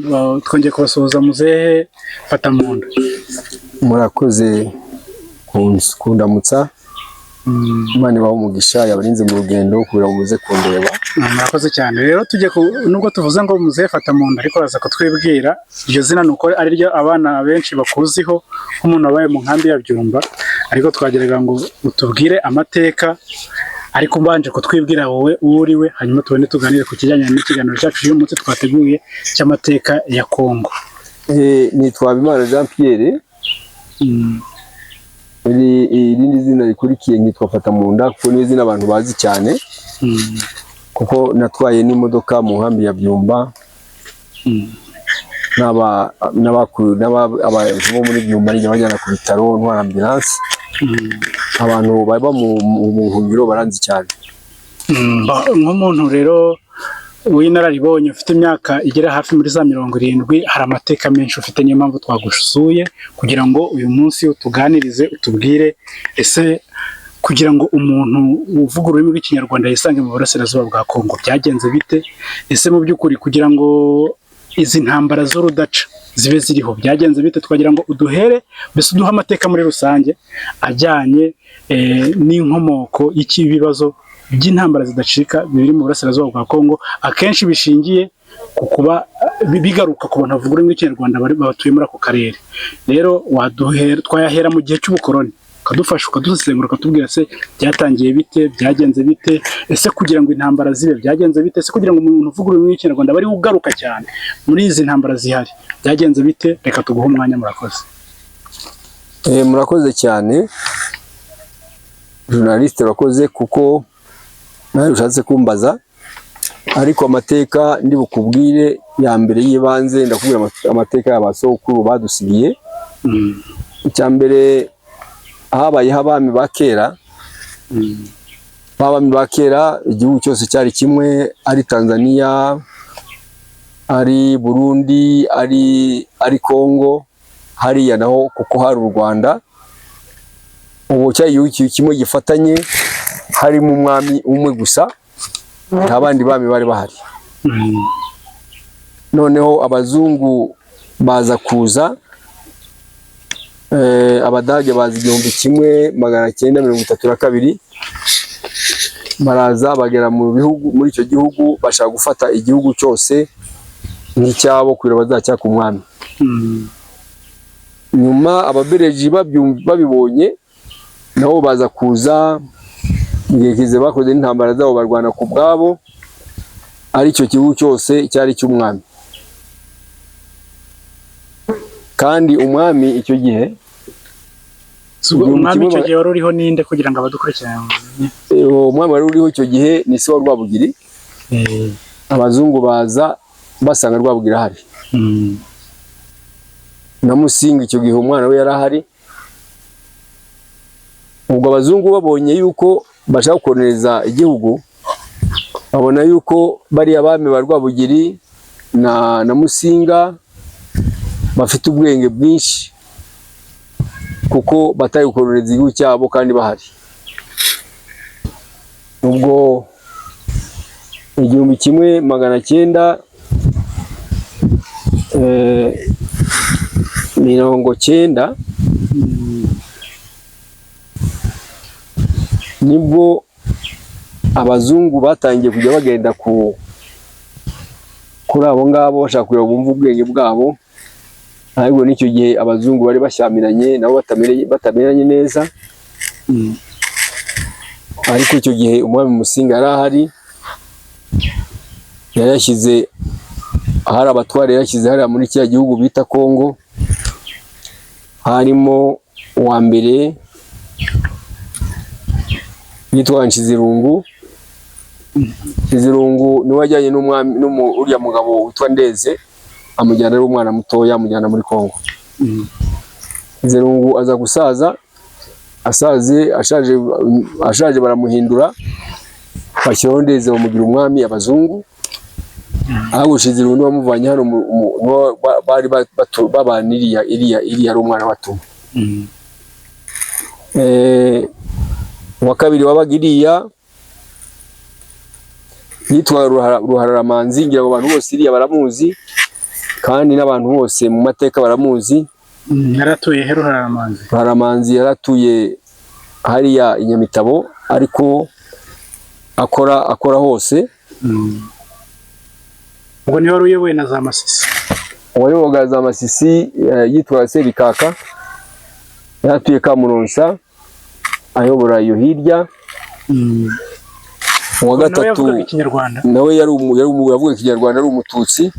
Twongeye kubasuhuza muzehe Fatamunda. Murakoze kundamutsa. Imana ibahe umugisha, yabarinze mu rugendo kugira ngo muze kundeba. Murakoze cyane. Rero tujye ku nubwo tuvuze ngo muzehe Fatamunda, ariko araza kutwibwira iryo zina, nuko ari ryo abana benshi bakuziho nk'umuntu wabaye mu nkambi ya Byumba, ariko twagiraga ngo utubwire amateka, ariko mbanje kutwibwira wowe uwo uri we, hanyuma tubone tuganire ku kijyanye n'ikiganiro cyacu cy'uyu munsi twateguye cy'amateka ya Kongo. Nitwa Habimana Jean Pierre. Irindi zina rikurikiye nkitwa Fatamunda, kuko ni izina abantu bazi cyane, kuko natwaye n'imodoka mu nkambi ya Byumba. Abantu bo muri Byumba nijya bajyana ku bitaro, ntwara ambulance. Abantu baba mu buhungiro baranzi cyane. Nk'umuntu rero w'inararibonye ufite imyaka igera hafi muri za 70, hari amateka menshi ufite, niyo mpamvu twagusuye kugira ngo uyu munsi utuganirize, utubwire ese kugira ngo umuntu uvuga ururimi rw'Ikinyarwanda yisange mu burasirazuba bwa Kongo byagenze bite? Ese mu by'ukuri kugira ngo izi ntambara z'urudaca zibe ziriho byagenze bite? Twagira ngo uduhere, mbese uduhe amateka muri rusange ajyanye n'inkomoko y'ikibibazo by'intambara zidacika biri mu burasirazuba bwa Kongo, akenshi bishingiye ku kuba bigaruka ku bantu bavuga ururimi rw'Ikinyarwanda batuye muri ako karere. Rero waduhera, twayahera mu gihe cy'ubukoroni, ukadufasha ukadusesengura, ukatubwira se byatangiye bite, byagenze bite? Ese kugira ngo intambara zibe byagenze bite? Ese kugira ngo umuntu uvuga ururimi rw'Ikinyarwanda bari ugaruka cyane muri izi ntambara zihari byagenze bite? Reka tuguhe umwanya, murakoze. Murakoze cyane, journaliste, urakoze kuko nawe ushatse kumbaza, ariko amateka ndi bukubwire ya mbere y'ibanze, ndakubwira amateka y'abasogokuru badusigiye. Icya mbere, habayeho abami ba kera. Abami ba kera igihugu cyose cyari kimwe, ari Tanzania, ari Burundi, ari Kongo hariya naho, kuko hari u Rwanda. Ubu cyari igihugu kimwe gifatanye, harimo umwami umwe gusa, nta bandi bami bari bahari. Noneho abazungu baza kuza, Abadage baza 1932, baraza bagera mu bihugu, muri icyo gihugu, bashaka gufata igihugu cyose nk'icyabo kugira bazacyaka umwami. Nyuma Ababereji babibonye nabo baza kuza igihe kize, bakoze n'intambara zabo, barwana ku bwabo, ari icyo gihugu cyose cyari icy'umwami. Kandi umwami icyo gihe Ubwo igihumbi umwami kimwe icyo gihe wari uriho ninde, kugira ngo abadukurikirane bamenye? Umwami wari uriho icyo gihe ni se wa Rwabugiri. Abazungu baza basanga Rwabugiri ahari na Musinga, icyo gihe umwana we yari ahari. Ubwo abazungu babonye yuko bashaka gukoroneza igihugu, babona yuko bariya bami ba Rwabugiri na Musinga bafite ubwenge bwinshi, kuko batari gukoroneza igihugu cyabo kandi bahari. Ubwo 1990 nibwo abazungu batangiye kujya bagenda kuri abo ngabo, bashaka kugira ngo bumve ubwenge bwabo. Ariko n'icyo gihe abazungu bari bashyamiranye nabo, batamenyanye neza. Ariko icyo gihe umwami Musinga yari ahari, yari yashyize ahari abatware, yashyize hariya muri kiriya gihugu bita Kongo, harimo uwa mbere yitwa Nshizirungu. Nshizirungu niwe wajyanye n'umwami uriya mugabo witwa Ndeze, amujyana ari umwana mutoya, amujyana muri Kongo. Nshizirungu aza gusaza, asaze ashaje, ashaje baramuhindura, bashyiraho Ndeze, bamugira umwami abazungu. Ahubwo Nshizirungu niwe wamuvanye hano niwe bari babana iriya ari umwana bato. Uwa kabiri wabaga iriya yitwa Ruhararamanzi, ngira ngo abantu bose iriya baramuzi. Kandi n'abantu bose mu mateka baramuzi. Yaratuye he Ruhararamanzi? Ruharamanzi yaratuye hariya i Nyamitabo, ariko akora hose. Ubwo niwe wari uyoboye na za Masisi? Uwayoboga za Masisi yitwaga Sebikaka, yaratuye Kamuronsa, ayobora iyo hirya. Uwa Nawe gatatu yavugaga ikinyarwanda? Nawe yavugaga ikinyarwanda, ari umututsi.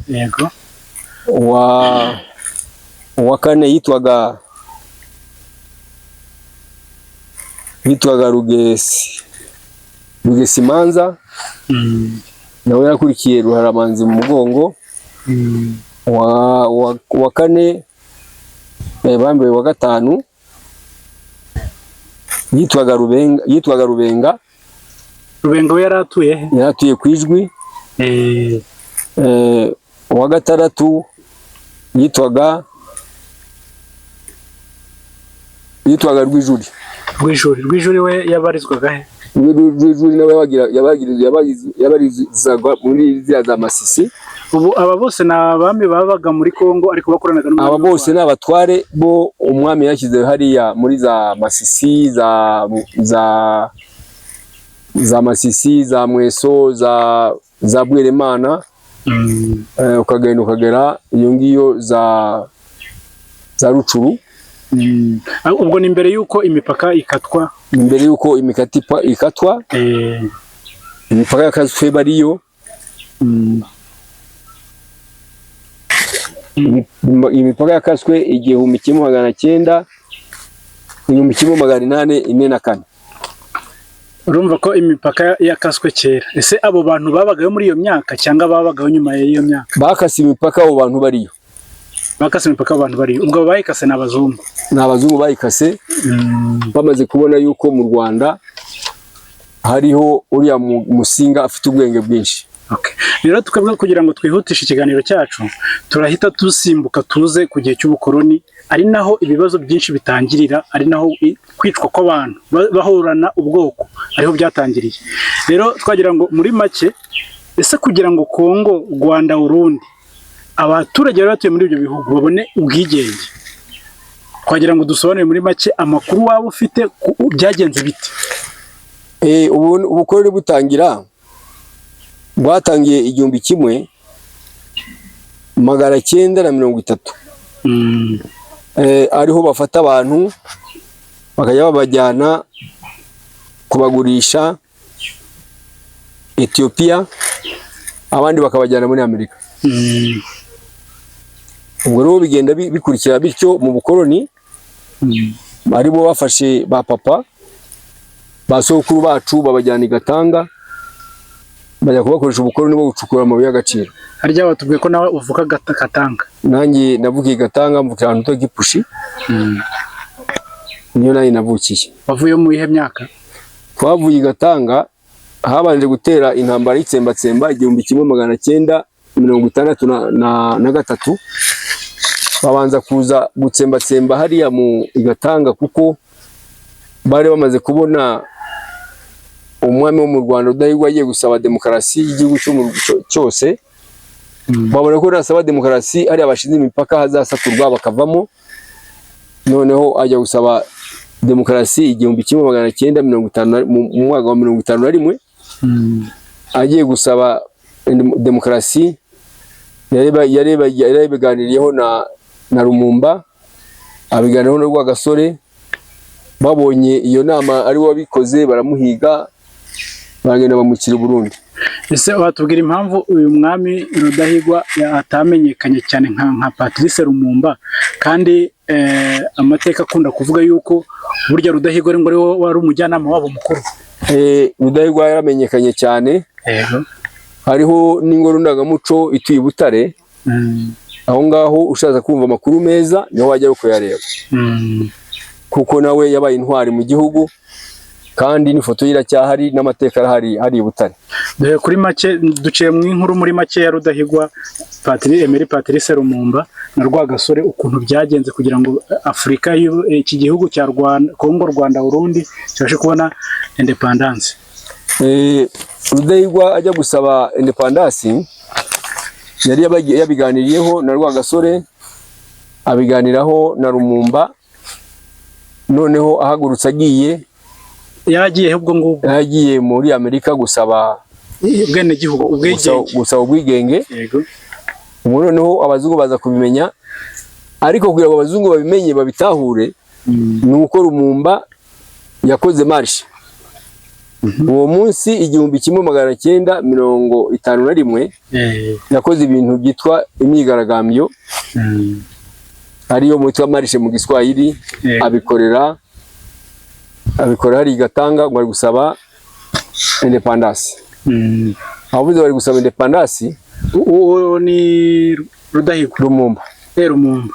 Uwa kane yitwaga Rugesimanza. Nawe yakurikiye Ruharamanzi mu mugongo. Uwa kane, bambaye, uwa gatanu yitwaga Rubenga, yitwaga Rubenga. Rubenga we yari atuye he? Yari atuye ku Ijwi. Uwa gatandatu yitwaga Rwijuri. Rwijuri we yabarizwaga he? Rwijuri nawe yabarizaga muri ziriya za Masisi. Ubu aba bose ni abami babaga muri Kongo, ariko bakoranaga n'umwami Aba w'u bose Rwanda. ni abatware bo umwami yashyize hariya muri za Masisi, za Masisi, za Mweso, za Bweremana, ukagenda ukagera iyo ngiyo za Rucuru. Ubwo ni mbere y'uko imipaka ikatwa? Mbere y'uko imikati ikatwa. Imipaka yakaswe bariyo. Imipaka yakaswe 1900, 1844. Urumva ko imipaka yakaswe kera. Ese abo bantu babagayo muri iyo myaka cyangwa babagayo nyuma y'iyo myaka? Bakase imipaka abo bantu bariyo. Bakase imipaka abantu bariyo. Ubwo bayikase ni abazungu? Ni abazungu bayikase, bamaze kubona yuko mu Rwanda hariho uriya Musinga afite ubwenge bwinshi. Okay. Rero twebwe kugira ngo twihutishe ikiganiro cyacu, turahita dusimbuka tuze ku gihe cy'ubukoloni, ari naho ibibazo byinshi bitangirira, ari naho kwicwa kw'abantu bahorana ubwoko ariho byatangiriye. Rero twagira ngo muri make, ese kugira ngo Kongo, Rwanda, Urundi, abaturage bari batuye muri ibyo bihugu babone ubwigenge, twagira ngo dusobanure muri make amakuru waba ufite byagenze bite? Ubu ubukoloni butangira, bwatangiye 1930. Ariho bafata abantu bakajya babajyana kubagurisha Ethiopia, abandi bakabajyana muri Amerika. Ubwo rero bigenda bikurikira bityo mu bukoloni. Aribo bafashe ba papa, ba sokuru bacu, babajyana i Gatanga, bajya kubakoresha ubukoloni bwo gucukura amabuye y'agaciro. Harya watubwiye ko nawe uvuka Katanga? Nanjye navukiye i Gatanga, mvukira ahantu hitwa Gipushi. Niyo nanjye navukiye. Wavuye mu iyihe myaka? Twavuye i Gatanga habanje gutera intambara y'itsembatsemba 1963. Babanza kuza gutsembatsemba hariya mu i Gatanga, kuko bari bamaze kubona umwami wo mu Rwanda Rudahigwa agiye gusaba demokarasi y'igihugu cyose. Babona ko nasaba demokarasi hariya bashinze imipaka hazasaturwa bakavamo. Noneho ajya gusaba demokarasi 1950 mu mwaka wa 51. Agiye gusaba demokarasi, yarebiganiriyeho na Lumumba, abiganiraho na Rwagasore. Babonye iyo nama ari we wabikoze, baramuhiga, baragenda bamukira i Burundi. Ese watubwira impamvu uyu mwami Rudahigwa atamenyekanye cyane nka Patrice Lumumba, kandi amateka akunda kuvuga yuko burya Rudahigwa ari ngo ari we wari umujyanama wabo mukuru? Rudahigwa yaramenyekanye cyane. Hariho n'ingoro ndangamuco ituye i Butare. Aho ngaho ushatse kumva amakuru meza niho wajya kuyareba, kuko nawe yabaye intwari mu gihugu, kandi n'ifoto ye iracyahari, n'amateka arahari hari i Butare. Dore kuri make duciye mu inkuru muri make ya Rudahigwa Patrice Emery, Patrice Lumumba na Rwagasore, ukuntu byagenze kugira ngo Afurika iki gihugu cya Rwanda, Kongo, Rwanda, Burundi kibashe kubona independence. Rudahigwa ajya gusaba independence Yari yabiganiriyeho na Rwagasore, abiganiraho na Lumumba. Noneho ahagurutse agiye, Yaragiye ubwo ngubwo? Yagiye muri Amerika gusaba Ubwenegihugu, ubwigenge. Gusaba ubwigenge. Ubu noneho abazungu baza kubimenya, ariko kugira ngo abazungu babimenye, babitahure, ni uko Lumumba yakoze marche uwo munsi 1951. Yakoze ibintu byitwa imyigaragambyo, ariyo mwitwa marche mu Giswahili. Abikorera hari Gatanga, ngo ari gusaba indépendance. Abavuze bari gusaba indépendance. Uwo ni Rudahigwa? Lumumba. Lumumba.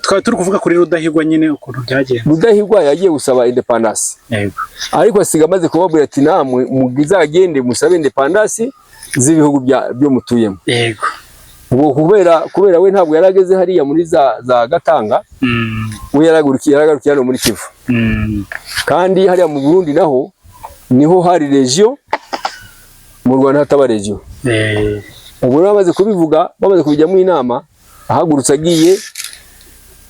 Twari turi kuvuga kuri Rudahigwa nyine, ukuntu byagenze. Rudahigwa yagiye gusaba indépendance, ariko asiga amaze kubabwira ati: "Namwe muzagende musabe indépendance z'ibihugu byo mutuyemo." Ubwo kubera we ntabwo yari ageze hariya muri za Gatanga, we yaragarukiye hano muri Kivu. Kandi hariya mu Burundi naho niho hari région, mu Rwanda hataba région. Ubwo rero bamaze kubivuga, bamaze kubijyamo inama, ahagurutse agiye,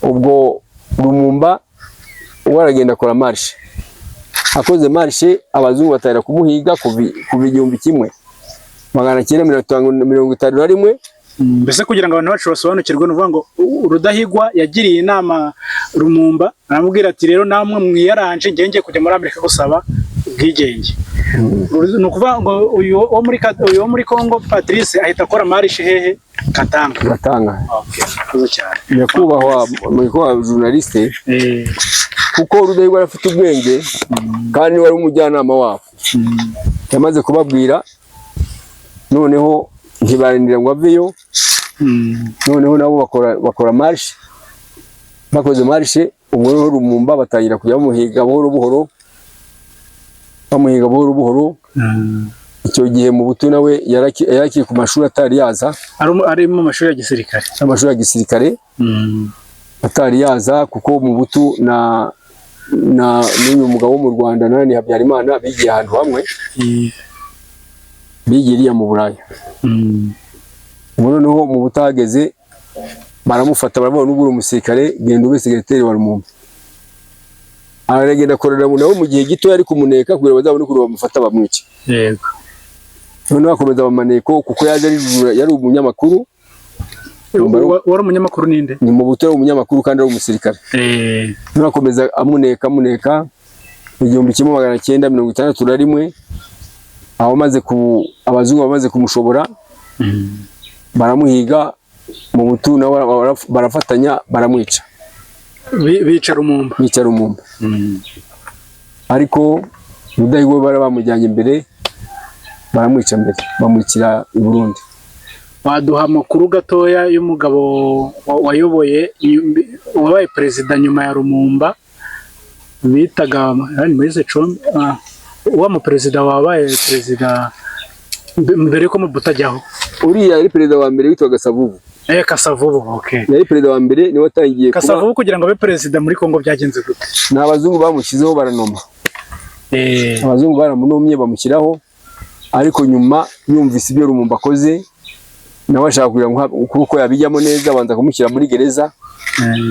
ubwo Lumumba we aragenda akora marche. Akoze marche, abazungu batangira kumuhiga kuva 1951. Mbese kugira ngo abantu bacu basobanukirwe, ni ukuvuga ngo Rudahigwa yagiriye inama Lumumba, aramubwira ati: "Rero namwe mwiyaranje, ngiye ngiye kujya muri Amerika gusaba ubwigenge." Ni ukuvuga ngo uyu wo muri Congo Patrice ahita akora marche hehe? Katanga. Gatanga. Okay, murakoze cyane. Nyakubahwa journaliste, kuko Rudahigwa yari afite ubwenge kandi wari umujyanama wabo, yamaze kubabwira, noneho ntibarindira ngo aveyo. Noneho nabo bakora marche. Bakoze marche, ubwo noneho Lumumba batangira kujya bamuhiga buhoro buhoro, bamuhiga buhoro buhoro. Icyo gihe Mobutu nawe yarakiri ku mashuri, atari yaza. Ari mu mashuri ya gisirikare. Amashuri ya gisirikare, atari yaza, kuko Mobutu na n'uyu mugabo wo mu Rwanda nani, Habyarimana, bigiye ahantu hamwe, bigiye iriya mu Burayi. Ubu noneho Mobutu ahageze baramufata, baravuga: "N'ubwo uri umusirikare, genda ube secrétaire wa Lumumba." Aragenda akorera nawe mu gihe gito, yari kumuneka kugira bazabone ukuntu bamufata bamwice. Noneho akomeza abamaneko, kuko yaje yari umunyamakuru. Wari umunyamakuru ninde? Ni Mobutu, yari umunyamakuru kandi ari umusirikare. Noneho akomeza amuneka, amuneka, 1961, aho amaze ku abazungu bamaze kumushobora, baramuhiga. Mobutu nawe barafatanya baramwica. Bica Lumumba? Bica Lumumba. Ariko Rudahigwa bari bamujyanye imbere, baramwica mbere, bamwicira i Burundi. Waduha amakuru gatoya y'umugabo wayoboye, wabaye perezida nyuma ya Lumumba, bitaga ni Moise Tshombe, wa mu perezida wabaye perezida mbere yuko Mobutu ajyaho? Uriya yari perezida wa mbere witwaga Kasavubu. Kasavubu, okay. Yari perezida wa mbere, niwe watangiye kuba. Kasavubu kugira ngo abe perezida muri Kongo byagenze gute? Ni abazungu bamushyizeho, baranoma. Abazungu baramunomye bamushyiraho, ariko nyuma yumvise ibyo Lumumba akoze, nawe ashaka kugira ngo kuko yabijyamo neza, abanza kumushyira muri gereza.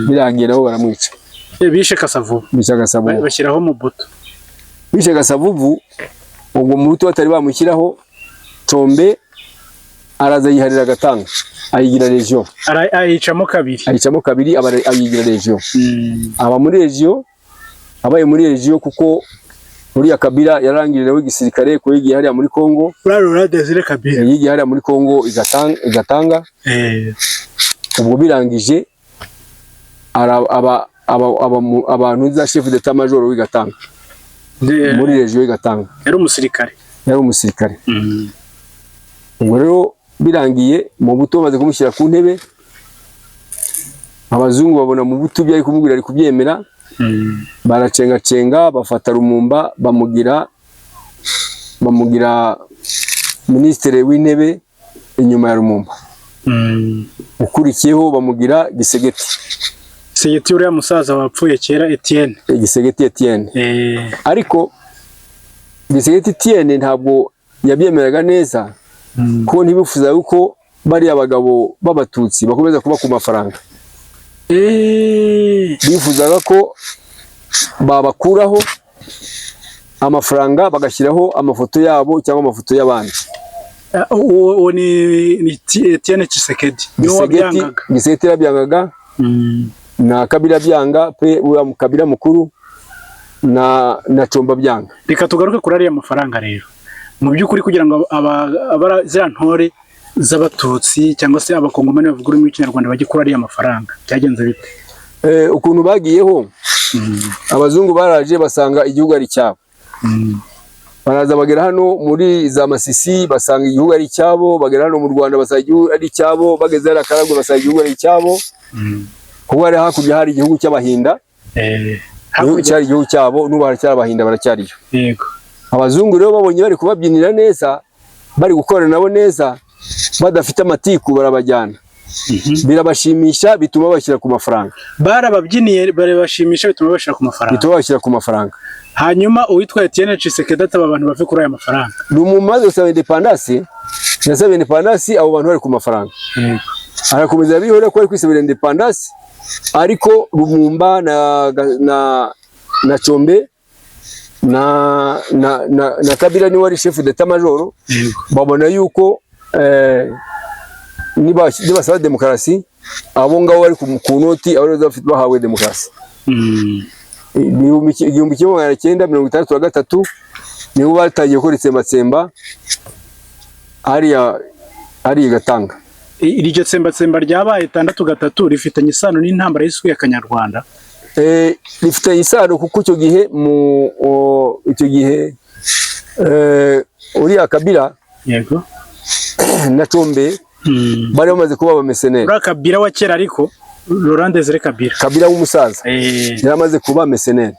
Birangiye nabo baramwica. Bishe Kasavubu? Bica Kasavubu. Bashyiraho Mobutu. Bishe Kasavubu, ubwo Mobutu batari bamushyiraho, Tshombe araza yiharira Gatanga, ayigira région. Ayicamo kabiri. Ayicamo kabiri, aba ayigira région. Aba muri région, abaye muri région, kuko uriya Kabila yarangirije nawe igisirikare, ko yigiye hariya muri Congo. Laurent Desire Kabila. Yigiye hariya muri Congo igatanga. Ubwo birangije aba abantu za chef d'état major w'igatanga muri région y'igatanga. Yari umusirikare? Yari umusirikare. Ubwo rero birangiye Mobutu bamaze kumushyira ku ntebe, abazungu babona Mobutu ibyo ari kumubwira ari kubyemera, baracengacenga bafata Lumumba, bamugira minisitiri w'intebe inyuma ya Lumumba. Ukurikiyeho bamugira Tshisekedi. Tshisekedi, uriya musaza wapfuye kera, Etienne. Tshisekedi Etienne. Ariko Tshisekedi Etienne ntabwo yabyemeraga neza, kuko ntibifuza yuko bariya bagabo b'Abatutsi bakomeza kuba ku mafaranga. Bifuzaga ko babakuraho amafaranga bagashyiraho amafoto yabo cyangwa amafoto y'abandi. Uwo ni Etienne Tshisekedi niwe Gisegeti wabyangaga. Gisegeti yarabyangaga na Kabila byanga pe, uriya Kabila mukuru na Comba byanga. Reka tugaruke kuri ariya mafaranga rero. Mu by'ukuri, kugira ngo ziriya ntore z'Abatutsi cyangwa se Abakongomani bavuga ururimi rw'Ikinyarwanda bajye kuri ariya mafaranga, byagenze bite? Ukuntu bagiyeho, abazungu baraje basanga igihugu ari cyabo. Baraza bagera hano muri za Masisi, basanga igihugu ari icyabo. Bagera hano mu Rwanda, basanga igihugu ari icyabo. Bageze hariya Karagwe, basanga igihugu ari icyabo, kuko hari hakurya hari igihugu cy'Abahinda. Hakurya. Cyari igihugu cyabo, n'ubu haracyari Abahinda, baracyariyo. Abazungu rero babonye bari kubabyinira neza, bari gukorana nabo neza, badafite amatiku, barabajyana. Birabashimisha, bituma bashyira ku mafaranga. Barababyiniye, barabashimisha, bituma bashyira ku mafaranga. Bituma bashyira ku mafaranga. Hanyuma uwitwa Etienne Tshisekedi ataba abantu bave kuri aya mafaranga. Lumumba amaze gusaba indépendance, yasabye indépendance abo bantu bari ku mafaranga. Arakomeza abihora ko ari kwisabira indépendance, ariko Lumumba na Chombe na Kabila, niwe wari chef d'état major, babona yuko nibasaba demokarasi, abo ngabo bari ku noti abo bafite bahawe demokarasi. 1963 nibo batangiye gukora itsembatsemba hariya i Gatanga. Iryo tsembatsemba ryabaye 63 rifitanye isano n'intambara y'isuku ya Kanyarwanda? Rifitanye isano, kuko icyo gihe icyo gihe uriya Kabila na Chombe bari bamaze kuba abamercenaires. Uriya Kabila wa kera ariko, Laurent Desire Kabila. Kabila w'umusaza yari amaze kuba mercenaire.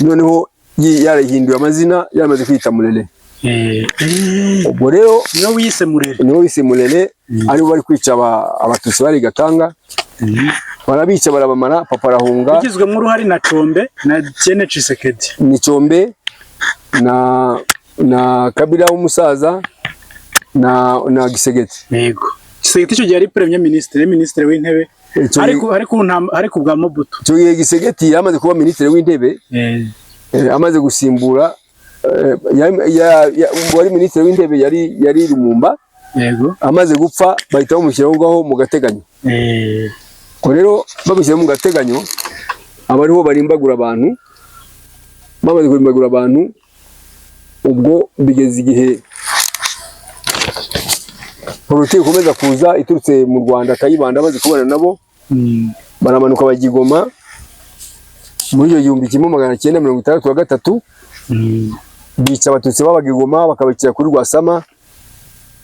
Noneho yarahinduye amazina, yaramaze kwita Mulele. Ubwo rero Niwe wiyise Murere. Niwe wise Mulele, aribo bari kwica Abatutsi bari i Gatanga. Barabica, barabamara, papa arahunga. Bigizwemo uruhare na Chombe na Etienne Tshisekedi. Ni Chombe na Kabila w'umusaza na Gisegeti. Yego, Tshisekedi icyo gihe yari premier ministre, ministre w'intebe. Icyo Ariko ku bwa Mobutu. Icyo gihe Gisegeti yamaze kuba minisitiri w'intebe, amaze gusimbura wari minisitiri w'intebe, yari Lumumba. Amaze gupfa, bahita bamushyira aho ngaho mu gateganyo. Ubwo rero bamushyira mu gateganyo, aba ariho barimbagura abantu. Bamaze kurimbagura abantu, ubwo bigeze igihe politiki ikomeza kuza iturutse mu Rwanda. Kayibanda amaze kubana nabo, baramanuka bajya i Goma muri icyo 1963. Bica Abatutsi babaga i Goma, bakabakira kuri Rwasama,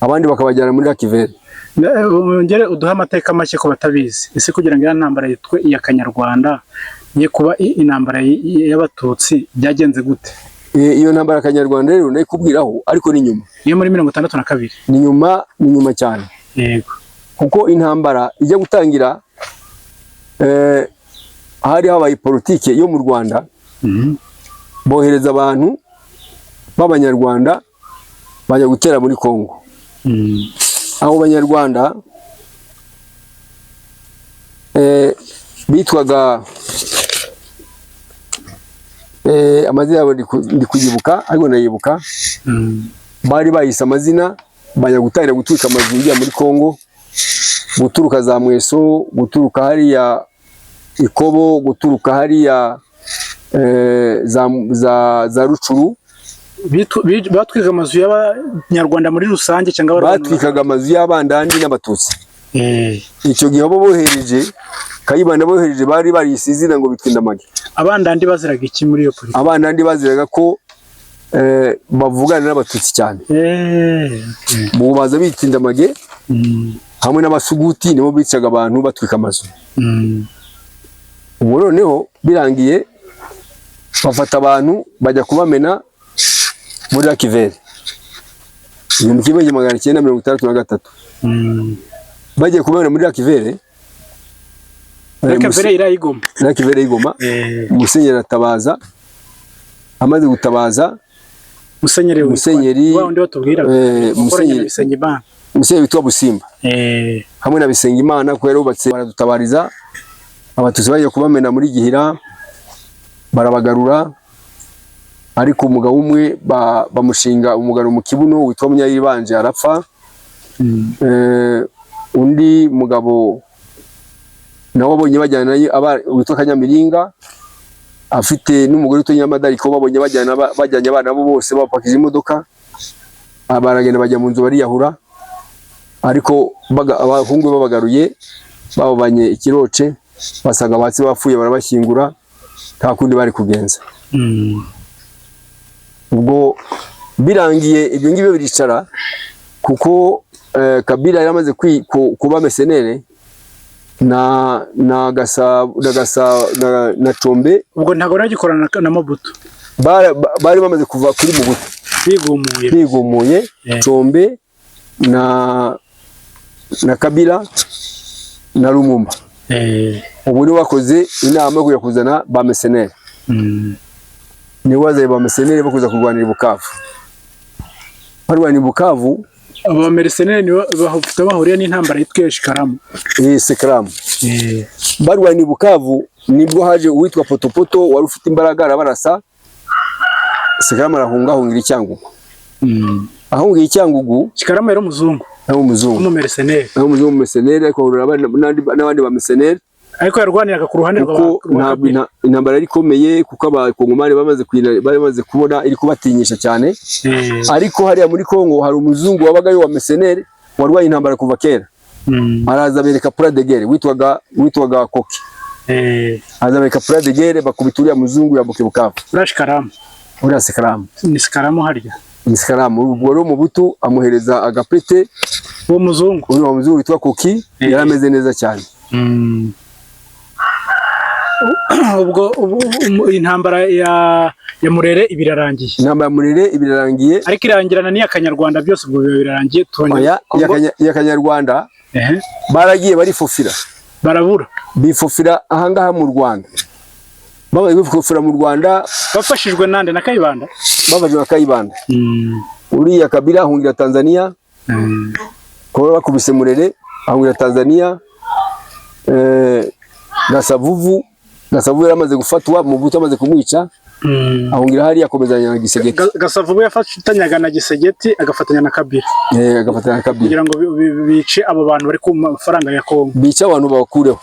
abandi bakabajyana muri Rakivere. Wongere uduhe amateka make ku batabizi. Ese kugira ngo iriya ntambara yitwe iya Kanyarwanda ye kuba intambara y'Abatutsi, byagenze gute? Iyo ntambara ya Kanyarwanda rero ndayikubwiraho, ariko ni nyuma. Niyo muri 62? Ni nyuma, ni nyuma cyane. Kuko intambara ijya gutangira, hari habaye politike yo mu Rwanda, bohereza abantu b'Abanyarwanda bajya gutera muri Kongo. Abo Banyarwanda bitwaga amazina yabo ndi kuyibuka, ariko ndayibuka. Bari bayise amazina, bajya gutangira gutwika amazu ujya muri Kongo, guturuka za Mweso, guturuka hariya Ikobo, guturuka hariya za Rucuru. Batwika amazu y'Abanyarwanda muri rusange cyangwa abarwana? Batwikaga amazu y'Abandandi n'Abatutsi. Icyo gihe abo bohereje, Kayibanda bohereje, bari barise izina ngo bitwa Indamage. Abandandi baziraga iki muri iyo politiki? Abandandi baziraga ko bavugana n'Abatutsi cyane. Mu baza bita Indamage hamwe n'Abasuguti, nibo bicaga abantu, batwika amazu. Ubu noneho birangiye, bafata abantu bajya kubamena muri Rakivere 1963. Bagiye kubamena muri Rakivere. Rakivere irayigoma. Rakivere y'Igoma. Musenyeri aratabaza. Amaze gutabaza, Musenyeri witwa Musenyeri wa wundi watubwiraga wakoranye na Musenyeri Bisengimana. Musenyeri witwa Busimba hamwe na Bisengimana, kuko yarubatse, baradutabariza. Abatutsi bagiye kubamena muri Gihira, barabagarura, ariko umugabo umwe bamushinga umugaro mu kibuno witwa Munyayibanje, arapfa. Undi mugabo nawe abonye bajyana nayo, witwa Kanyamiringa, afite n'umugore witwa Nyiramadariko, babonye bajyana bajyanye abana bo bose bapakije imodoka, baragenda bajya mu nzu bariyahura. Ariko abahungu be babagaruye, bababanye ikiroce, basanga abatsi bapfuye, barabashyingura, nta kundi bari kugenza. Ubwo birangiye ibyo ngibyo biricara, kuko Kabila yari amaze kuba mercenaire na Gasa na Gasa na Tshombe. Ubwo ntabwo nagikorana na Mobutu. Bari bamaze kuva kuri Mobutu. Bigumuye. Bigumuye. Tshombe na Kabila na Lumumba. Ubu nibo bakoze inama yo kujya kuzana ba mercenaire. Nibo bazanye ba mercenaire bo kuza kurwanira i Bukavu, barwanira i Bukavu. Abo bamercenaire nibo bafite bahuriye n'intambara yitwa Shikaramu. Sekaramu. Barwanira i Bukavu, nibwo haje uwitwa Potopoto wari ufite imbaraga, arabarasa, Sekaramu arahunga, ahungira i Cyangugu. Ahungiye i Cyangugu. Shikaramu yari umuzungu? Ari umuzungu. W'umumercenaire. Ari umuzungu mercenaire, ariko ahurira n'abandi ba mercenaire. Ariko yarwaniraga ku ruhande rwa Kuko rwa ntabwo Kabila. Intambara yari ikomeye, kuko abakongomani bari bamaze kubona iri kubatinyisha cyane. Ariko hariya muri Kongo hari umuzungu wabagayo wa mercenaire warwaye intambara kuva kera. Araza bereka plan de guerre, witwaga Koki. Araza bereka plan de guerre, bakubita uriya muzungu yambuka Bukavu. Uriya Shikaramu. Uriya Sekaramu. Ni Shikaramu harya? Ni Sekaramu. Ubwo rero Mobutu amuhereza agapete. Uwo muzungu. Uriya muzungu witwa Koki. Yari ameze neza cyane. Ubwo intambara ya Murere iba irarangiye. Intambara ya Murere ibirarangiye. Ariko irangirana n'iya Kanyarwanda, byose ubwo biba birarangiye, twongera Oya, iya Kanyarwanda baragiye barifofira. Barabura. Bifofira ahangaha mu Rwanda, bamaze kwifofira mu Rwanda. Bafashijwe nande? Na Kayibanda? Bafashijwe na Kayibanda. Uriya Kabila ahungira Tanzania, kuba bakubise Murere ahungira Tanzania. Gasavuvu yari amaze gufatwa, Mobutu amaze kumwica, ahungira hariya, akomezanya na Gisegeti. Gasavubu yafatanyaga na Gisegeti, agafatanya na Kabila. Agafatanya na Kabila. Kugira ngo bice abo bantu bari ku mafaranga ya Kongo. Bica abantu babakureho.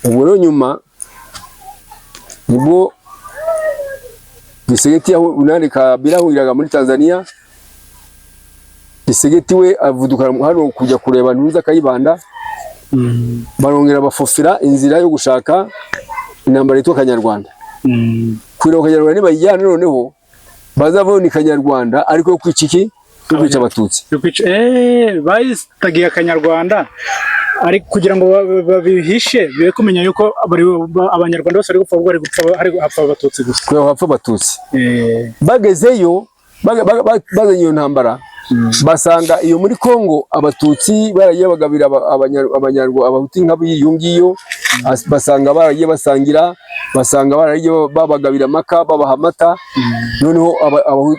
Ubwo rero nyuma nibwo Gisegeti unani Kabila ahungiraga muri Tanzania, Gisegeti we avuduka hano kujya kureba Ntuza Kayibanda. Barongera bafofira inzira yo gushaka intambara yitwa Kanyarwanda. Kugira ngo Kanyarwanda nibayijyana, noneho bazavaho ni Kanyarwanda, ariko yo kwica iki? Yo kwica Abatutsi. Yo kwica, bayitagiye Akanyarwanda, ariko kugira ngo babihishe, be kumenya yuko Abanyarwanda bose bari gupfa, ahubwo bari gupfa, hari hapfa Abatutsi gusa. Kugira ngo hapfe Abatutsi. Bagezeyo, bazanye iyo ntambara, basanga iyo muri Kongo Abatutsi baragiye bagabira Abahutu inka iyo ngiyo, basanga baragiye basangira, basanga baragiye babagabira amaka, babaha amata. Noneho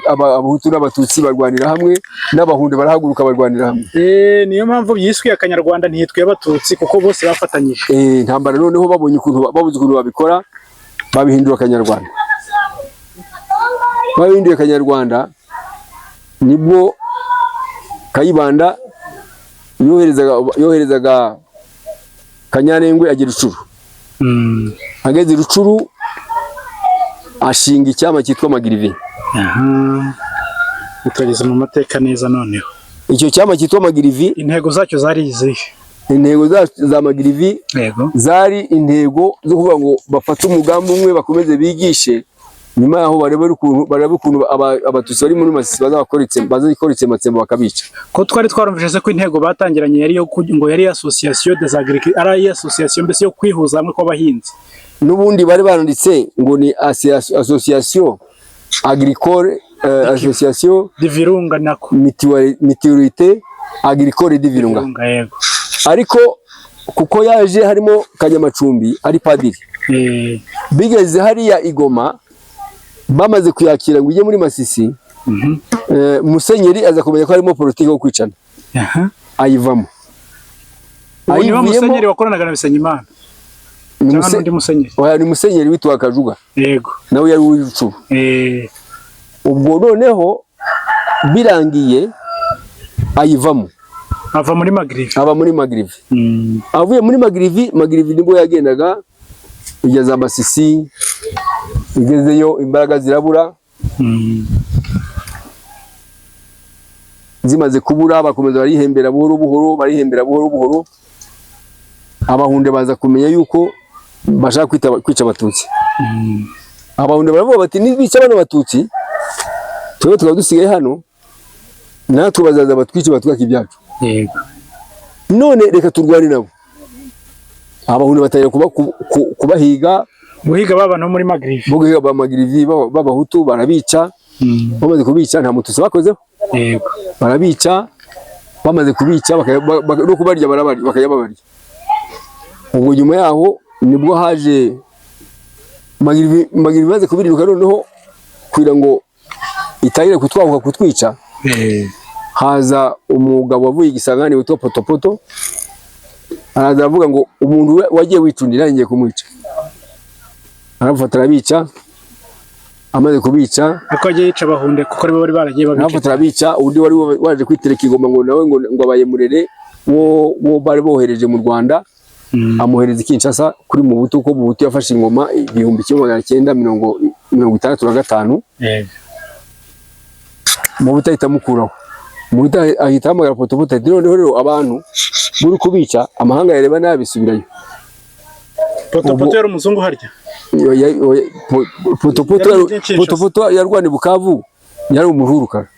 Abahutu n'Abatutsi barwanira hamwe, n'Abahunde barahaguruka barwanira hamwe. Niyo mpamvu yiswe Akanyarwanda, ntiyitwe Abatutsi, kuko bose bafatanyije. Intambara noneho babonye ukuntu, babuze ukuntu babikora, babihindura Akanyarwanda. Babihinduye Akanyarwanda, nibwo Kayibanda yoherezaga Kanyarengwe agera Rucuru. Ageze Rucuru ashinga icyama cyitwa Magirivi. Aha. Tugeze mu mateka neza noneho. Icyo cyama cyitwa Magirivi. Intego zacyo zari izihe? Intego za Magirivi zari intego zo kuvuga ngo bafate umugambi umwe, bakomeze bigishe, nyuma yaho barebe ukuntu Abatutsi bari muri Masisi bazakora itsembatsemba bakabica. Ko twari twarumvise se ko intego batangiranye yari yo ngo yari association des agriculteurs, ari association mbese yo kwihuza hamwe kw'abahinzi. N'ubundi bari baranditse ngo ni association agricole, association de Virunga nako. Mutualité agricole de Virunga. Virunga, yego. Ariko kuko yaje harimo Kanyamacumbi ari padiri, bigeze hariya i Goma, bamaze kuyakira ngo ijye muri Masisi, musenyeri aza kumenya ko harimo politiki yo kwicana. Aha. Ayivamo. Uwo ni wa Ayivuyemo. musenyeri wakoranaga na Bisengimana Ni cyangwa n'undi musenyeri? Oya, ni musenyeri witwa Kajuga. Yego. Nawe yari uw'Irucuru. Ubwo noneho birangiye ayivamo. Ava muri Magrivi. Aba muri Magrivi. Avuye muri Magrivi, Magrivi nibwo yagendaga igeza Masisi, igezeyo imbaraga zirabura. Zimaze kubura bakomeza barihembera buhoro buhoro, barihembera buhoro buhoro. Abahunde baza kumenya yuko bashaka kwica Abatutsi. Abahunde baravuga bati nibica bano Batutsi, twebwe tukaba dusigaye hano, natwe bazaza batwice batwaka ibyacu. Yego. None reka turwane nabo. Abahunde batangira kubahiga. Guhiga ba bantu bo muri Magrivi. Bo guhiga ba Magrivi b'Abahutu barabica. Bamaze kubica nta Mututsi bakozeho. Yego. Barabica, bamaze kubica no kubarya barabarya, bakajya babarya. Ubwo nyuma yaho nibwo haje Magrivi. Magrivi imaze kubiriruka noneho kugira ngo itangire kutwahuka kutwica, haza umugabo wavuye igisangani witwa Potopoto, araza aravuga ngo umuntu wagiye wicundira ngiye kumwica. Aramufata arabica. Amaze kubica, Ariko agiye yica Abahunde kuko aribo bari baragiye babica. aramufata arabica. Undi wari waje kwitereka ingoma ngo nawe ngo abaye murere wo bari bohereje mu Rwanda, amuhereza i Kinshasa kuri Mobutu, ko Mobutu yafashe ingoma 1965. Yego. Mobutu ahita amukuraho. Mobutu ahita ahamagara Potopoto ati noneho rero abantu muri kubica amahanga yareba nabi, subirayo. Potopoto yari umuzungu harya? Potopoto Yari muri Kinshasa. Potopoto yarwaniye Bukavu, yari umuhurukara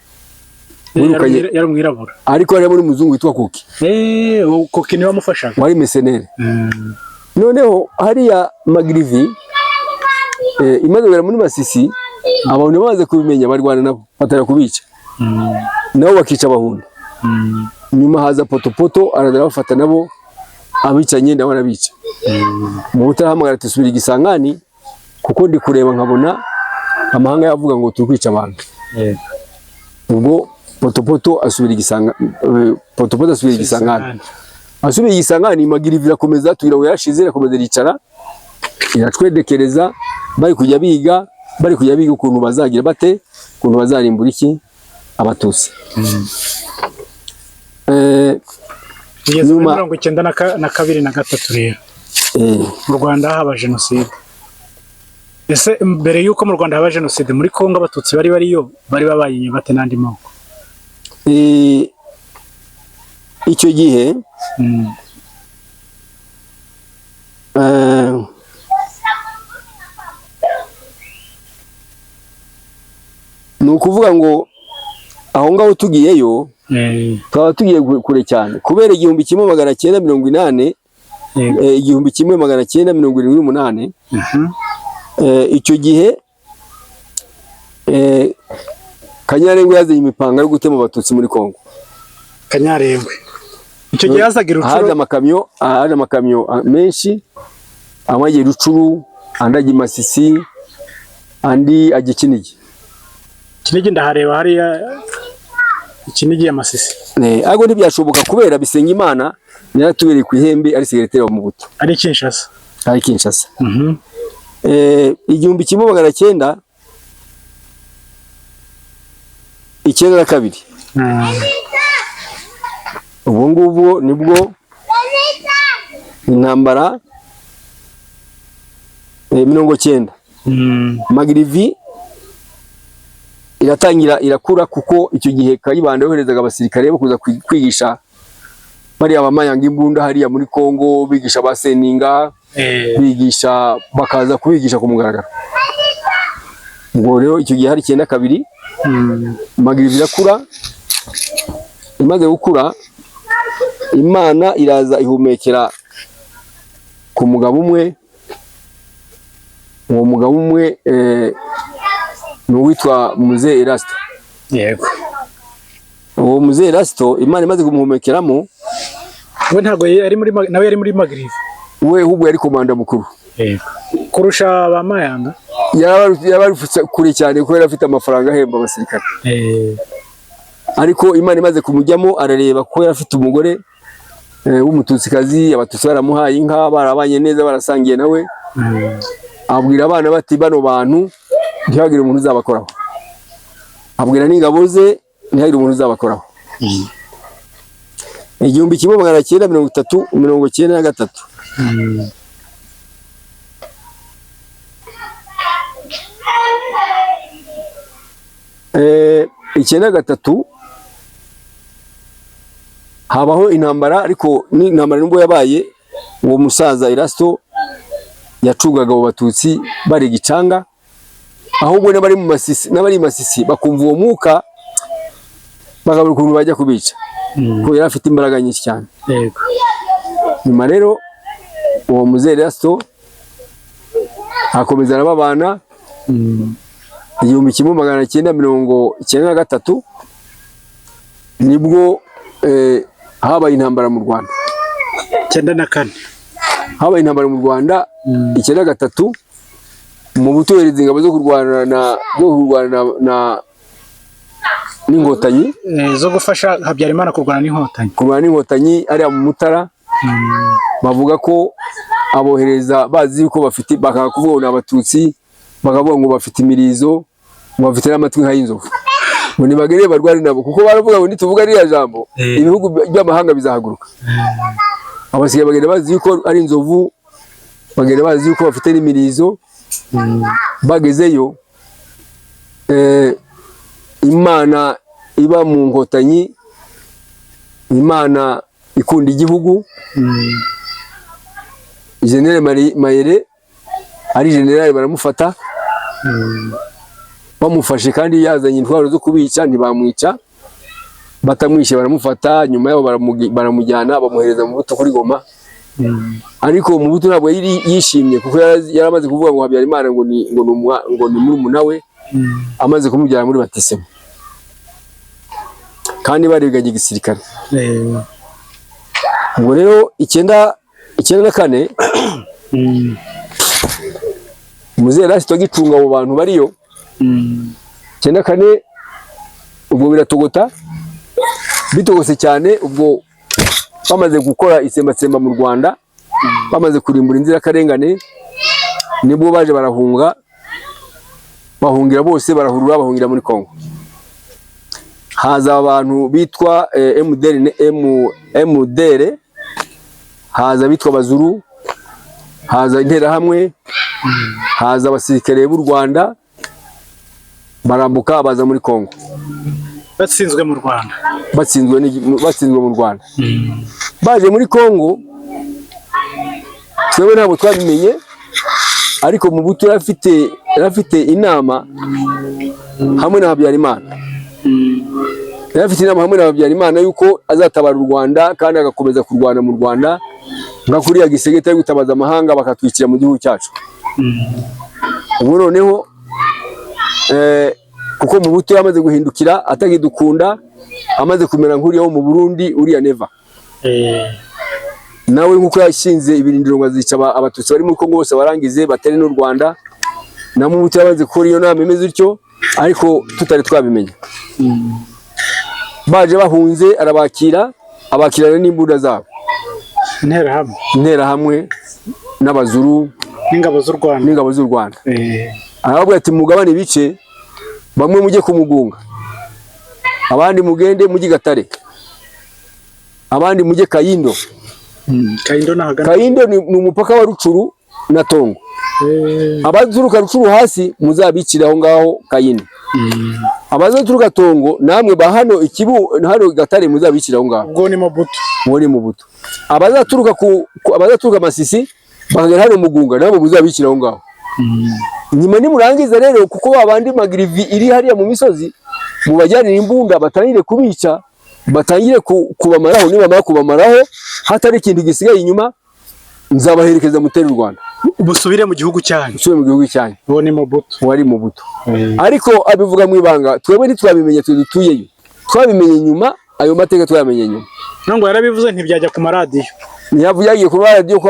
wirukanye. Yari umwirabura. Ariko yari muri muzungu witwa Koki. Eh, Koki niwe wamufashaga. Wari mercenaire. Noneho hariya Magrivi imaze kugera muri Masisi, abantu bamaze kubimenya barwana nabo, batara kubica, nabo bakica Abahunde. Nyuma haza Potopoto araza arabafata nabo, abicanye nabo arabica. Mu butarahamagara ati subira igisangani kuko ndi kureba nkabona amahanga yavuga ngo turi kwica abantu. Yego. Ubwo Potopoto asubira igisanga Potopoto asubira igisangani, asubiye igisangani, Magirivi irakomeza tugira ngo yarashize, irakomeza iricara iratwedekereza. Bari kujya biga ukuntu bazagira bate, ukuntu bazarimbura iki, Abatutsi. Kugeza muri Nyuma 92 na 3 rero, mu Rwanda haba jenoside. Ese mbere y'uko mu Rwanda haba jenoside, muri Kongo Abatutsi bari bariyo bari babaye inyuma bate n'andi moko? Icyo gihe ni ukuvuga ngo aho ngaho tugiyeyo twaba tugiye kure cyane kubera 1980, 1978. Icyo gihe Kanyarengwe yazanye imipanga yo gutema Abatutsi muri Kongo. Kanyarengwe icyo gihe yazaga i Haje Rucuro. amakamyo menshi, amwe agiye Rucuru, andi ajya i Masisi, andi ajya i Kinigi. Kinigi ndahareba hariya, Ikinigi ya Masisi. Ariko ntibyashoboka kubera Bisengimana yaratubereye ku ihembe ari secrétaire wa Mobutu. Ari Kinshasa. Ari Kinshasa. 1992. Ubu ngubu nibwo intambara 90. Magirivi iratangira irakura kuko icyo gihe Kayibanda yoherezaga abasirikare bo kuza kwigisha bariya bamayanga imbunda hariya muri Kongo, bigisha ba Seninga, bigisha, bakaza kubigisha ku mugaragaro. Ubwo rero icyo gihe hari 92. Magirivi irakura. Imaze gukura, Imana iraza ihumekera ku mugabo umwe. Uwo mugabo umwe ni uwitwa Muzehe Erasto. Yego. Uwo Muzehe Erasto, Imana imaze kumuhumekeramo, We ntabwo yari muri nawe yari muri Magirivi? We ahubwo yari komanda mukuru. Yego, kurusha ba Mayanga. Yaba kure cyane kubera afite amafaranga ahemba abasirikare. Ariko Imana imaze kumujyamo, arareba ko yari afite umugore w'Umututsikazi, Abatutsi baramuhaye inka, barabanye neza, barasangiye nawe. Abwira abana bati: "Bano bantu ntihagire umuntu uzabakoraho." Abwira n'ingabo ze: "Ntihagire umuntu uzabakoraho." 1930, 93, 93 habaho intambara. Ariko n'intambara nubwo yabaye, uwo musaza Erasto yacugaga abo Batutsi bari Gicanga, ahubwo n'abari mu Masisi, n'abari i Masisi bakumva uwo mwuka, bakabura ukuntu bajya kubica, kuko yari afite imbaraga nyinshi cyane. Nyuma rero uwo muzehe Erasto akomeza arababana. 1993 nibwo habaye intambara mu Rwanda. 94. Habaye intambara mu Rwanda 93, mu butohereza ingabo zo kurwana n'Inkotanyi. Zo gufasha Habyarimana kurwana n'Inkotanyi. Kurwana n'Inkotanyi ariya mu Mutara. Bavuga ko abohereza bazi yuko bafite, bakanga kuvuga ngo ni Abatutsi, bakavuga ngo bafite imirizo, ngo bafite n'amatwi nk'ay'inzovu, ngo nibagere barwane nabo, kuko baravuga ngo nituvuga ririya jambo, ibihugu by'amahanga bizahaguruka. Abasigaye bagenda bazi yuko ari inzovu, bagenda bazi yuko bafite n'imirizo. Bagezeyo, Imana iba mu Nkotanyi, Imana ikunda igihugu. Général Mayere ari general, baramufata. Bamufashe kandi yazanye intwaro zo kubica, ntibamwica. Batamwishe, baramufata. Nyuma yaho baramujyana, bamuhereza Mobutu kuri Goma. Ariko Mobutu ntabwo yari yishimye, kuko yari amaze kuvuga ngo Habyarimana ngo ni murumuna we, amaze kumujyana muri batisimu kandi bariganye igisirikare. Ubwo rero 94, muzehe Rasito agicunga abo bantu bariyo. 94 ubwo biratogota, bitogose cyane. Ubwo bamaze gukora itsembatsemba mu Rwanda, bamaze kurimbura inzirakarengane, nibwo baje barahunga, bahungira bose, barahurura, bahungira muri Kongo. Haza abantu bitwa MDR, MDR, haza abitwa Bazuru, haza Interahamwe, haza abasirikare b'u Rwanda, barambuka baza muri Kongo. Batsinzwe mu Rwanda. Batsinzwe mu Rwanda, baje muri Kongo. Twebwe ntabwo twabimenye, ariko Mobutu yari afite inama hamwe na Habyarimana. Yari afite inama hamwe na Habyarimana yuko azatabara u Rwanda kandi agakomeza kurwana mu Rwanda, nka kuriya Tshisekedi ari gutabaza amahanga bakatwikira mu gihugu cyacu. Ubu noneho kuko Mobutu yamaze guhindukira atagidukunda, amaze kumera nk'uriya wo mu Burundi, uriya Neva, nawe nk'uko yashinze ibirindiro ngo azica Abatutsi bari muri Kongo bose, barangize batere n'u Rwanda, na Mobutu yamaze gukora iyo nama imeze utyo, ariko tutari twabimenya. Baje bahunze, arabakira, abakirana n'imbunda zabo. Interahamwe. Interahamwe n'Abazuru. N'ingabo z'u Rwanda. N'ingabo z'u Rwanda. Arababwira ati: "Mugabane ibice, bamwe mujye kumugunga, abandi mugende mujye Gatare, abandi mujye Kayindo." Kayindo n'ahagana? Kayindo ni umupaka wa Rucuru na Tongo. Abaturuka Rucuru hasi muzabicire aho ngaho Kayindo. Abazaturuka Tongo namwe ba hano ikibu hano Gatare muzabicire aho ngaho. Ubwo ni Mobutu. Uwo ni Mobutu. Abazaturuka Masisi bakagera hano Mugunga nabo muzabicire aho ngaho. Nyuma nimurangiza rero, kuko babandi magirivi iri hariya mu misozi, mubajyanire imbunda batangire kubica, batangire kubamaraho. Nibamara kubamaraho hatari ikintu gisigaye inyuma, nzabaherekeza mutere u Rwanda. Busubire mu gihugu cyanyu. Usubire mu gihugu cyanyu. Uwo ni Mobutu. Wari Mobutu, ariko abivuga mu ibanga. Twebwe ntitwabimenye, twe dutuyeyo twabimenye nyuma. Ayo mateka twayamenye nyuma. Ntabwo yarabivuze, ntibyajya ku maradiyo. Ntiyavuye, yagiye ku radiyo ko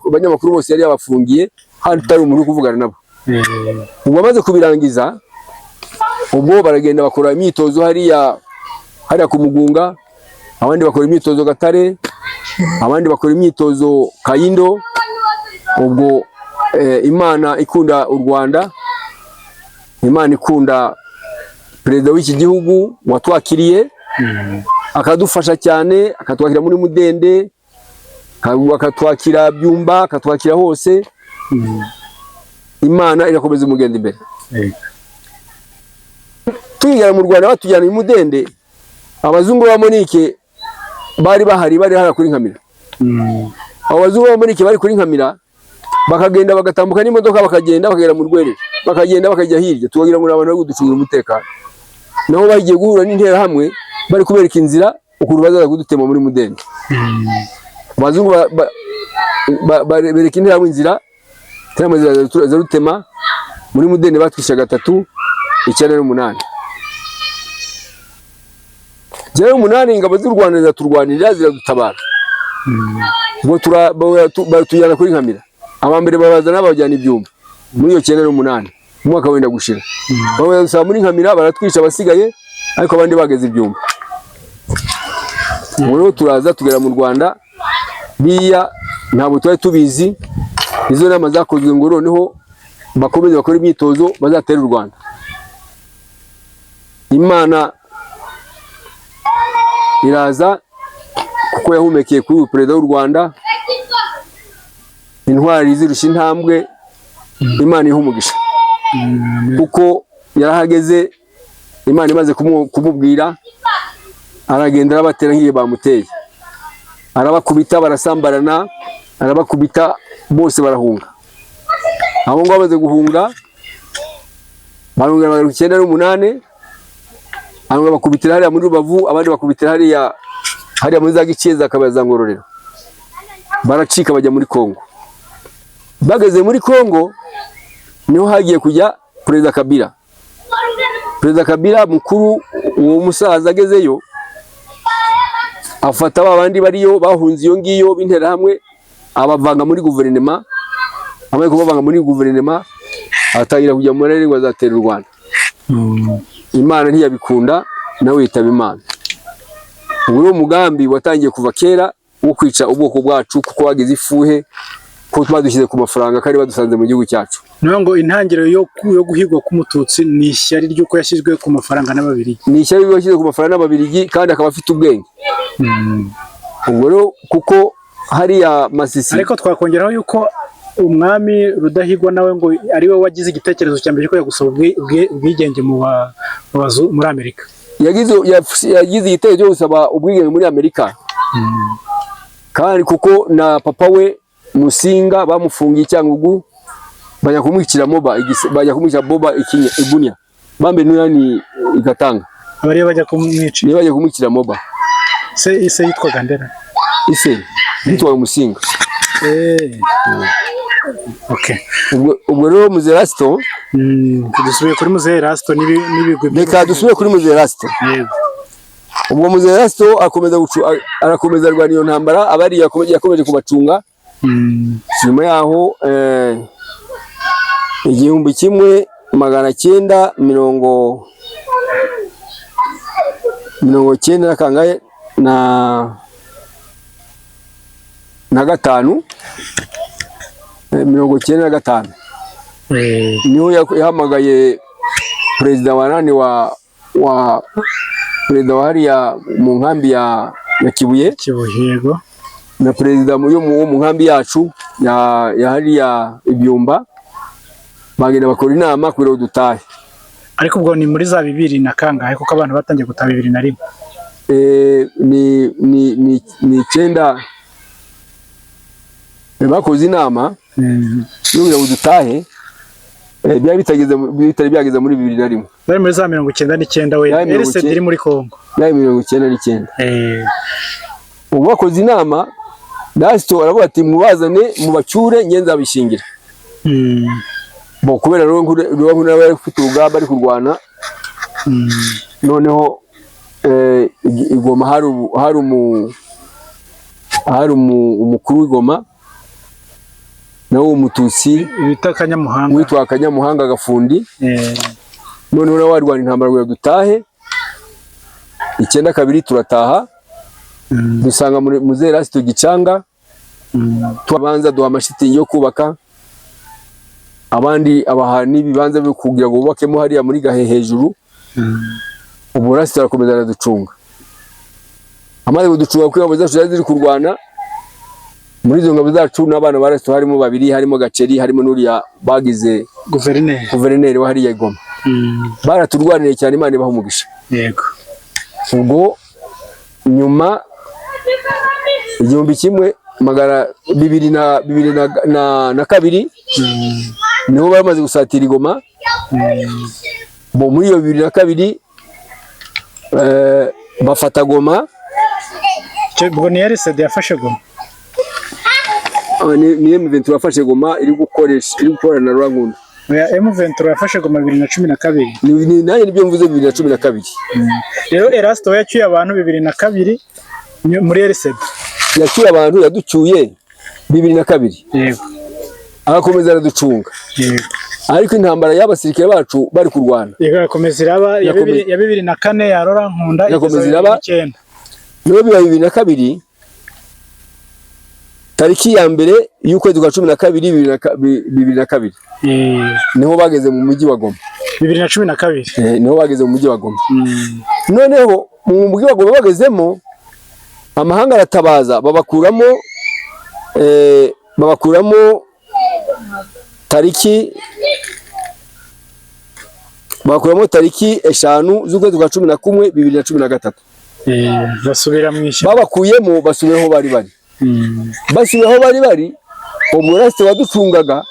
abanyamakuru bose yari yabafungiye, hano tutari umuntu uri kuvugana nabo. Ubwo amaze kubirangiza, Ubwo baragenda bakora imyitozo hariya hariya ku Mugunga, abandi bakora imyitozo Gatare, abandi bakora imyitozo Kayindo. Ubwo Imana ikunda u Rwanda, Imana ikunda perezida w'iki gihugu watwakiriye, akadufasha cyane, akatwakira muri Mudende, akatwakira Byumba, akatwakira hose. Imana irakomeza umugenda imbere. Tugera mu Rwanda batujyana i Mudende, abazungu ba Monike bari bahari, bari hara kuri Nkamira. Abo bazungu ba Monike bari kuri Nkamira, bakagenda bagatambuka n'imodoka, bakagenda bakagera mu Rwerere, bakagenda bakajya hirya, tukagira ngo ni abantu bari kuducungira umutekano. Naho bagiye guhura n'interahamwe bari kubereka inzira ukuntu bazaza kudutema muri Mudende. Abazungu bereka interahamwe inzira, interahamwe ziraza zirarutema muri Mudende. Batwishe gatatu 98. 98 ingabo z'u Rwanda ziraturwanirira, ziradutabara. Ubwo baratujyana kuri Nkamira, abambere babazana babajyana ibyumba muri iyo 98, umwaka wenda gushira. Babasaba muri Nkamira, baratwica abasigaye, ariko abandi bageze ibyumba. Ubwo rero turaza tugera mu Rwanda, biya ntabwo twari tubizi izo nama zakozwe ngo noneho bakomeze bakore imyitozo bazatera u Rwanda. Imana iraza kuko yahumekeye kuri uyu perezida w'u Rwanda, intwari zirusha intambwe. Imana iha umugisha kuko yarahageze, Imana imaze kumubwira, aragenda arabatera nk'iyo bamuteye, arabakubita barasambarana, arabakubita bose barahunga. Abo ngabo bamaze guhunga barongera bagaruka 98, arongera bakubitira hariya muri Rubavu, abandi bakubitira hariya hariya muri za Giceza, za Ngororero, baracika bajya muri Kongo. Bageze muri Kongo niho hagiye kujya Perezida Kabila. Perezida Kabila mukuru, uwo musaza agezeyo afata ba bandi bariyo bahunze iyo ngiyo b'interahamwe, abavanga muri guverinema. Amaze kubavanga muri guverinema, atangira kujya mu marere ngo azatera u Rwanda. Imana ntiyabikunda, nawe yitaba Imana. Ubu ni umugambi watangiye kuva kera wo kwica ubwoko bwacu, kuko wagize ifuhe ko badushyize ku mafaranga kandi badusanze mu gihugu cyacu. Niyo ngo intangiriro yo guhigwa k'Umututsi ni ishyari ry'uko yashyizwe ku mafaranga n'Ababirigi. Ni ishyari yashyize ku mafaranga n'Ababirigi, kandi akaba afite ubwenge. Ubwo rero kuko hariya Masisi Ariko twakongeraho yuko umwami Rudahigwa nawe ngo ari we wagize igitekerezo cya mbere cyo kujya gusaba ubwigenge muri Amerika. Yagize igitekerezo cyo gusaba ubwigenge muri Amerika, kandi kuko na papa we Musinga bamufungiye i Cyangugu, bajya kumwicira Moba, bajya kumwicira Boba Ikinya Ibunia bambe nuyani igatanga. Abariyo bajya kumwica. Niyo bajya kumwicira Moba. Se ise yitwaga Ndera? Ise yitwaga Musinga. Okay. Ubwo rero Muzehe Rasito Dusubiye kuri Muzehe Rasito n'ibigwi bye. Reka dusubire kuri Muzehe Rasito. Yego. Ubwo Muzehe Rasito akomeza arakomeza arwana iyo ntambara, abari yakomeje kubacunga. Nyuma yaho 1990 mirongo cyenda na kangahe na gatanu, 95, niho yahamagaye perezida wa nani wa perezida wa hariya mu nkambi ya Kibuye. Kibuye, yego. Na perezida wo mu nkambi yacu ya hariya Ibyumba, bagenda bakora inama kugira ngo dutahe. Ariko ubwo ni muri za bibiri na kangahe? Kuko abantu batangiye gutaha 2001. Ni icyenda. Bakoze inama yo kugira ngo dutahe, byari bitari byageze muri 2001. Bari muri za 99 we. Byari mirongo RCD icyenda. iri muri Kongo. Byari 99. Ubu bakoze inama, Rasito aravuga ati: "Mubazane mubacyure, nge nzabishingira." Bo kubera rero Rubavu nawe yari ufite urugamba ari kurwana. Noneho i Goma hari umukuru w'Igoma nawe w'Umututsi bita Kanyamuhanga. Witwa Kanyamuhanga Gafundi. Noneho nawe warwana intambara ngo dutahe. 92 turataha, dusanga muri muzehe Rasito Gicanga. Tubanza duha amashitingi yo kubaka, abandi abaha n'ibibanza byo kugira ngo bubakemo hariya muri Gahe hejuru. Ubu Rasito arakomeza araducunga. Amaze kuducunga, kuko ingabo zacu zari ziri kurwana, muri izo ngabo zacu n'abana ba Rasito harimo babiri, harimo Gaceri, harimo n'uriya bagize guverineri. Guverineri wa hariya i Goma. Baraturwaniriye cyane, Imana ibaha umugisha. Ubwo nyuma igihumbi kimwe magana bibiri na bibiri na kabiri niho bamaze gusatira i Goma. Bo muri iyo 2002 bafata Goma. Ubwo ni RCD yafashe Goma? Ah, ni M23 yafashe Goma, iri gukoresha, iri gukorana na Rwankunda. Oya, M23 yafashe Goma 2012. Nanjye nibyo mvuze, 2012. Rero Erasto we yacyuye abantu 2002 muri RCD. Yacyuye abantu, yaducyuye 2002. Agakomeza araducunga. Ariko intambara y'abasirikare bacu bari kurwana Igakomeza iraba ya ya 2004 ya Laurent Nkunda. Igakomeza igeza iraba. 2009. Niho biba 2002, tariki ya mbere y'ukwezi kwa 12 2002, niho bageze mu mujyi wa Goma. 2012. Niho bageze mu mujyi wa Goma. Noneho mu mujyi wa Goma bagezemo, amahanga aratabaza, babakuramo tariki, bakuramo tariki 5 z'ukwezi kwa 11 2013. Basubira mu ishyamba. Babakuyemo, basubira aho bari bari. Basubiye aho bari bari, umurasite waducungaga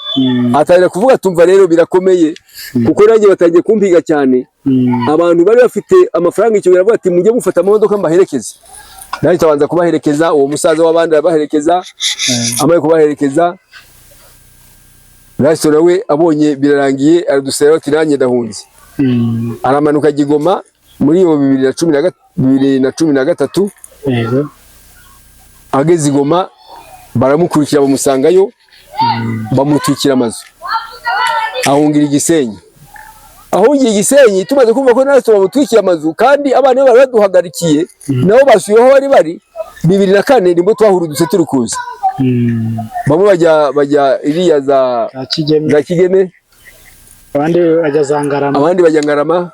atangira kuvuga, tumva rero birakomeye, kuko nanjye batangiye kumpiga cyane. Abantu bari bafite amafaranga icyo baravuga ati: "Mujye mufata amamodoka mbaherekeze." Nanjye tabanza kubaherekeza, uwo musaza w'abandi arabaherekeza. Amaze kubaherekeza, Rasito nawe abonye birarangiye, aradusera ati: "Nanjye ndahunze." Aramanuka ajya i Goma muri iyo 2013. Ageze i Goma baramukurikira, bamusangayo, bamutwikira amazu, ahungira i Gisenyi. Ahungiye i Gisenyi, tumaze kumva ko natwe bamutwikiye amazu kandi abana be bari baduhagarikiye, nabo basubiye aho bari bari, 2004 nibwo twahurudutse turi kuza. Bamwe bajya iriya za Za Kigeme. Za Kigeme. Abandi bajya za Ngarama. Abandi bajya Ngarama,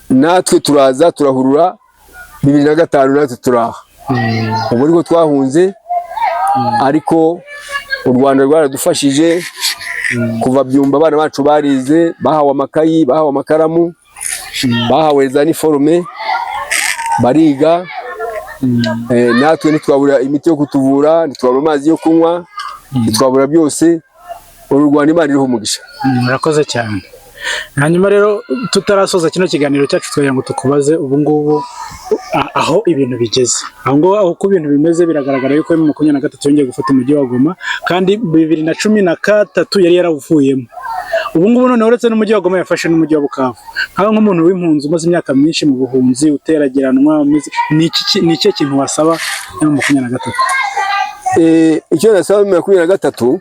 natwe turaza turahurura 2005, natwe turaha. Ubu ariko twahunze, ariko u Rwanda rwaradufashije kuva Byumba. Abana bacu barize, bahawe amakayi, bahawe amakaramu, bahawe za niforume, bariga. Natwe ntitwabura imiti yo kutuvura, ntitwabura amazi yo kunywa, ntitwabura byose. Uru Rwanda Imana iriho umugisha. Murakoze cyane. Hanyuma rero tutarasoza kino kiganiro cyacu, twagira ngo tukubaze ubu ngubu aho ibintu bigeze, aho ngaho, aho uko ibintu bimeze. Biragaragara yuko M23 yongeye gufata umujyi wa Goma, kandi 2013 yari yarawuvuyemo. Ubu ngubu noneho uretse n'umujyi wa Goma, yafashe n'umujyi wa Bukavu. Nkaho nk'umuntu w'impunzi umaze imyaka myinshi mu buhunzi, uteragiranwa, ni ikihe kintu wasaba M23? Icyo nasaba 23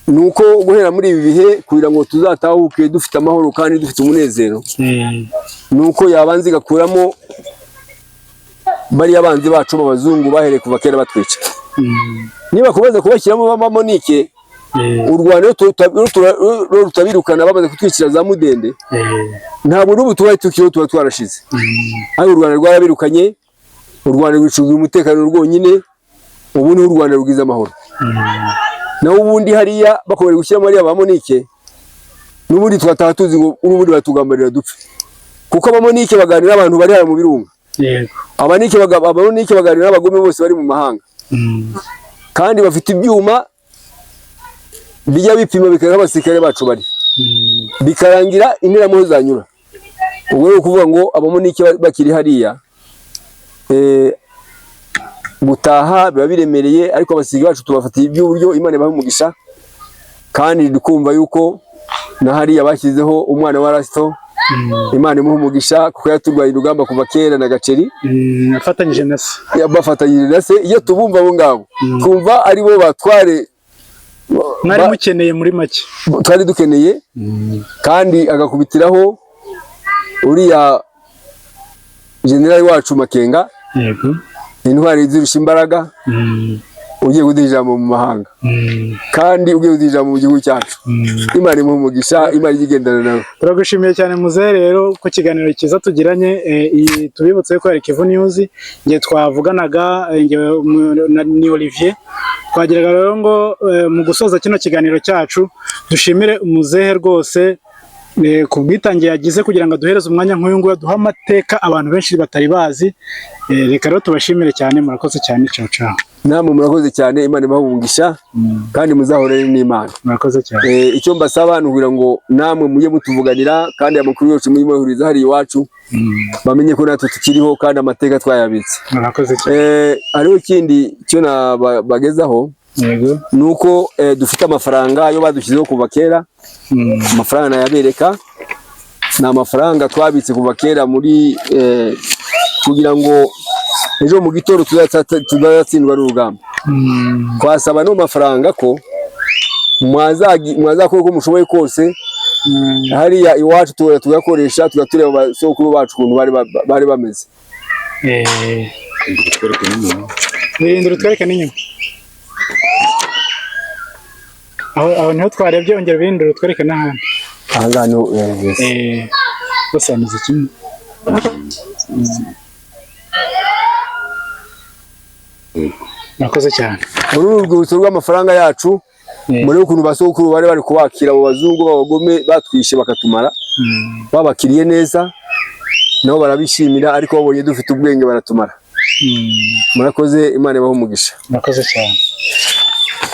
ni uko guhera muri ibi bihe, kugira ngo tuzatahuke dufite amahoro kandi dufite umunezero, ni uko yabanza igakuramo bariya banzi bacu b'abazungu bahereye kuva kera batwica. Niba kubaza kubashyiramo b'abamonike, u Rwanda rutabirukana bamaze kutwicira za Mudende, ntabwo n'ubu tubaye tukiriho, tuba twarashize. Ariko u Rwanda rwarabirukanye, u Rwanda rwicungira umutekano rwonyine. Ubu niho u Rwanda rwiza amahoro. Naho ubundi hariya bakomeje gushyiramo hariya bamonike, n'ubundi twataha tuzi ngo n'ubundi batugambanira dupfe, kuko abamonike baganira n'abantu bari hariya mu birunga. Abamonike baganira n'abagome bose bari mu mahanga, kandi bafite ibyuma bijya bipima bikareba aho abasirikare bacu bari, bikarangira interahamwe zanyura. Ubwo ni ukuvuga ngo abamonike bakiri hariya, gutaha biba biremereye. Ariko abasirikare bacu tubafatiye iby'uburyo, Imana ibaha umugisha, kandi dukumva yuko na hariya bashyizeho umwana wa Rasito, Imana imuha umugisha, kuko yaturwanya urugamba kuva kera na Gaceri. Afatanyije na se. Bafatanyije na se. Iyo tubumva abo ngabo, twumva ari bo batware. Mwari mukeneye muri make. Twari dukeneye, kandi agakubitiraho uriya generali wacu Makenga, intwari zirusha imbaraga, ugiye kuduha ijambo mu mahanga, kandi ugiye kuduha ijambo mu gihugu cyacu. Imana imuha umugisha, Imana ijye igendana nawe. Turagushimiye cyane muzehe rero ku kiganiro cyiza tugiranye. Iyi tubibutse ko ari Kivu News, ngiye twavuganaga, njye ni Olivier. Twagiraga rero ngo mu gusoza kino kiganiro cyacu dushimire umuzehe rwose ku bwitange yagize kugira ngo aduhereze umwanya nk'uyu nguyu, aduhe amateka abantu benshi batari bazi. Reka rero tubashimire cyane, murakoze cyane, ciao ciao. Namwe murakoze cyane, Imana ibahe umugisha kandi muzahorere n'Imana. Murakoze cyane. Icyo mbasaba ni ukugira ngo namwe mujye mutuvuganira, kandi amakuru yose mujye muyahuriza hariya iwacu, bamenye ko natwe tukiriho kandi amateka twayabitse. Murakoze cyane. Hariho ikindi cyo nabagezaho, ni uko dufite amafaranga yo badushyizeho kuva kera. Amafaranga nayabereka, ni amafaranga twabitse kuva kera muri kugira ngo ejo mu gitondo tuzatsindwa n'urugamba. Twasaba no mafaranga ko mwazakora uko mushoboye kose, hariya iwacu tuba tugakoresha, tugatureba abasokuru bacu ukuntu bari bameze. Birindira utwereke n'inyuma. Aho niho twarebye, ongera ubirindire utwereke n'ahandi. Aha ngaha niho yes. Bose bameze kimwe. Murakoze cyane. Uru ni urwibutso rw'amafaranga yacu. Murebe ukuntu basokuru bari bari kubakira abo bazungu b'abagome batwishe bakatumara. Babakiriye neza nabo barabishimira, ariko babonye dufite ubwenge baratumara. Murakoze, Imana ibahe umugisha. Murakoze cyane.